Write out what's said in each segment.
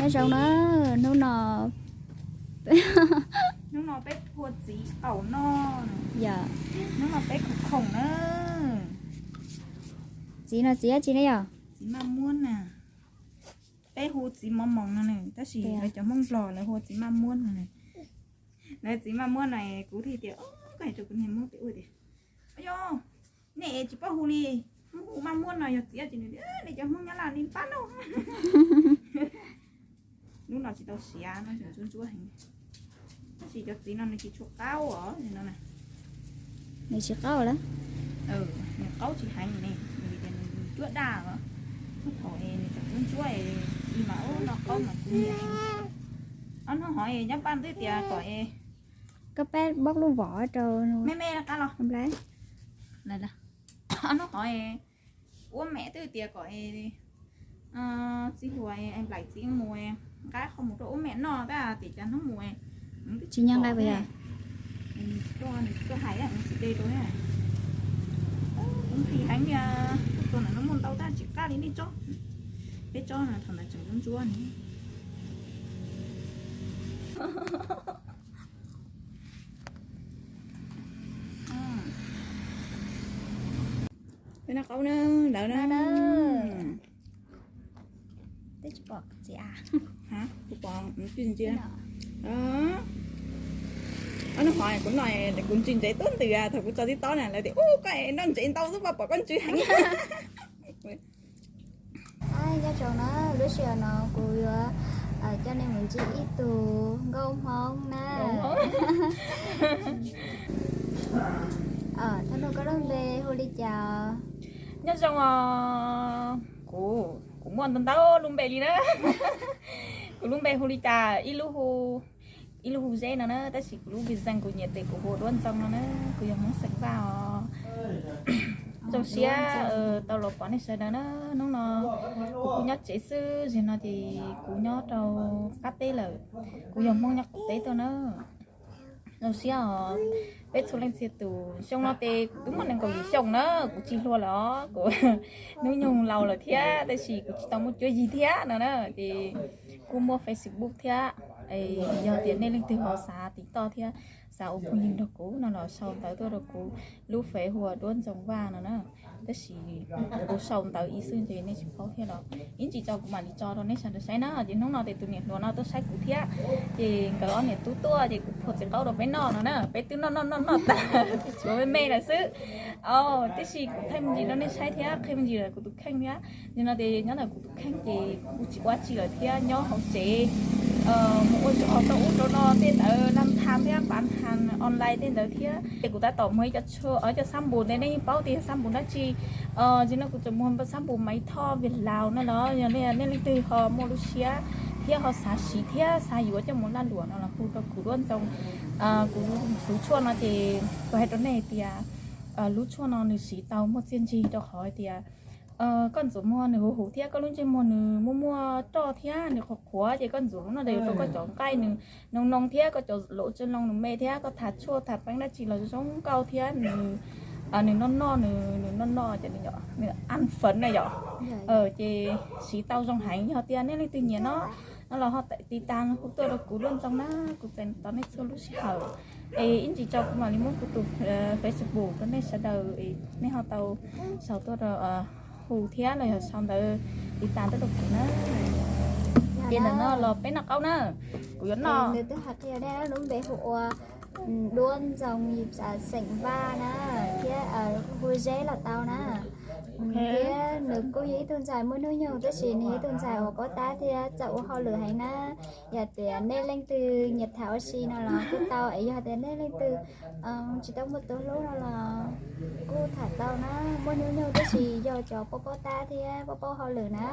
Nyob zoo na, hnub no, hnub no peb ua txiv qaum noj, yog, hnub no peb khoom khoom na. Txiv no txiv dab tsi ne yog? Txiv maj muab na. Peb hu txiv mov moos no na, tab sis lawv cov Hmoob Nplog lawv hu txiv maj muab no na. Lawv txiv maj muab no, kuv thiaj tias, koj hais rau kuv niag Hmoob tias, ua tias, yog, nej tsis paub hu li, hu maj muab no yog txiv dab tsi? Nej cov Hmoob Nyab Laj nej pab no. Lub no tsis tau siav no, tseem ntsuab ntsuab heev. Tab sis cov txiv no nws tsis tshua qaub os no. Nws tsis qaub lawm. Nws qaub tsis heev ne, vim tias nws cuab daj os. Lub thaum es nws tseem ntsuab ntsuab es, ib mas ub no qaub mas kuv nyiam heev. Ob hnub hov es nyob paj twb tias kom es, koj pab poob lub vos rau me me qab los. Ob hnub hov es ua mem twb tias kom es txiv hluas es nplaim txiv mus nqa qhov mus rau ua mem noj tab sis cas hnub mus tsis nyob nqa puas yog? Nws tuaj hais tsis de rau, nqhis heev li. Tuaj no muaj ntau tab tsis qab li nej tsob. Peb tsob no thaum ntawd tseem ntsuab ntsuab ne. Peb noj qaub na, lawv na. Twb tsis pom txiv a. Kuv pom ntsis ntsia. Ob hnub hov kuv noj, kuv ntsis ntsev tuab ntws, thaum kuv tso tib tob na lawv tias, ub, koj noj ntsev ntau xwb, pom koj ntsis heev. Nyob zoo na, lub sij hawm no kuv yuav coj nej mus ntsib ib tug nkauj Hmoob na. Thov nug koj lub npe hu li cas? Nyob zoo os, kuv, kuv muaj ntau ntau lub npe li na. Kuv lub npe hu li cas, ib lub hu, ib lub hu Zeb no na, tab sis kuv lub npe zeej kuv nyiam tes kuv hu Duab Ntxoo no na, kuv yog Hmoob xeem Vaj os. Zoo siab tau los pom nej sawv daws na. Hnub no kuv kuj nyob tsev xwb, zaum no ces kuv nyob rau qab teb lawm, kuv yog Hmoob nyob qaum teb tuaj na. Zoo siab os, peb txhua leej txhia tus. Xyoo no ces kuv twb muaj nees nkaum yim xyoo na, kuv tsis hluas lawm os, kuv hnub nyoog laus lawm thiab, tab sis kuv tsis tau muaj cuab yig thiab no na, ces kuj muaj Facebook thiab. Yog tias nej leej twg ho xav tiv toj thiab xav ua phooj ywg nrog kuv no los sau ntawv tuaj rau kuv lub Face hu ua Duab Ntxoo Vaj no na. Tab sis kuv sau ntawv ib xwb ces nej tsis paub thiab los ib ntsis tso kuv mam li tso rau nej sawv daws saib na. Ces hnub no ces tus niam hluas no tuaj saib kuv thiab, ces nkawd ob niam tub tuaj ces kuv phua txiv qaub rau peb noj no na. Peb twb noj noj noj noj tas, tshuav me me lawm xwb. Tab sis kuv thaij me ntsis rau nej saib thiab qhia me ntsis kuv tus kheej thiab. Nim no ces nyob ntawm kuv tus kheej ces kuv tsis ua tsi lawm thiab, nyob hauv tsev mus ua zog rau ub rau no tej ntawd, laj tham thiab pav tham online tej ntawd thiab. Ces kuv tab tom muag ib co, cov xab npus ntawd, nej yeej paub tias xab npus dab tsi. Nim no kuv tseem muag xab npus Maiv Thoj Viaj Laus no los yog nej leej twg ho muaj lub siab thiab ho xav siv thiab xav yuav coj mus laj luam no los hu rau kuv Duab Ntxoo, kuv xuv tshuaj no ces kuv hais rau nej hais tias lub tshuaj no nws siv tau muaj txiaj ntsig rau qhov hais tias koj ntxuav muag nws huv huv thiab koj lub ntsej muag nws muaj muaj roj thiab nws qhuav qhuav ces koj ntxuav lub no ces yuav rau koj cov nqaij nws noo noo thiab koj cov lub tsa loo nws me thiab koj tha tshuaj tha peeb dab tsi los zoo nkauj thiab nws nws noj noj, nws nws noj noj ces nws an fev na yom. Ces siv tau zoo heev, yog tias nej leej twg nyiam no no los ho tiv tas hu tuaj rau kuv Duab Ntxoo na, kuv txais tos nej txhua lub sij hawm. Es ib ntsis tso kuv mam li muab kuv tus Facebook rau nej sawv daws, nej ho tau sau tuaj rau hu thiab los yog sau ntawv tiv tas tuaj rau kuv na. Ces ntawm no los peb noj qaub na, kuv yuav noj. Nws twb hais qhia nej lub npe hu ua Duab Ntxoo, xeem Vaj na, thiab hu Zeb los tau na. Thiab nws kuj yog ib tug ntxhais muaj hnub nyoog tab sis nws yog ib tug ntxhais uas paub tab thiab txawj ua hauj lwm heev na. Yog tias nej leej twg nyiam tham ua si no los kuj tau, es yog tias nej leej twg tsis tau muaj tus hlub no los kuj tham tau na, muaj hnub nyoog tab sis yog cov paub paub tab thiab paub paub hauj lwm na.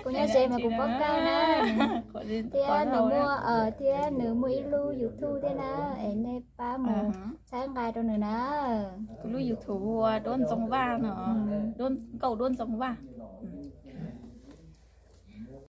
Kuv nyob ze mas kuv paub kawg na. Thiab nws muaj, thiab nws muaj ib lub YouTube thiab na, es nej pab mus txhawb nqa rau nws na. Kuv lub YouTube hu ua Duab Ntxoo Vaj no, Nkauj Duab Ntxoo Vaj.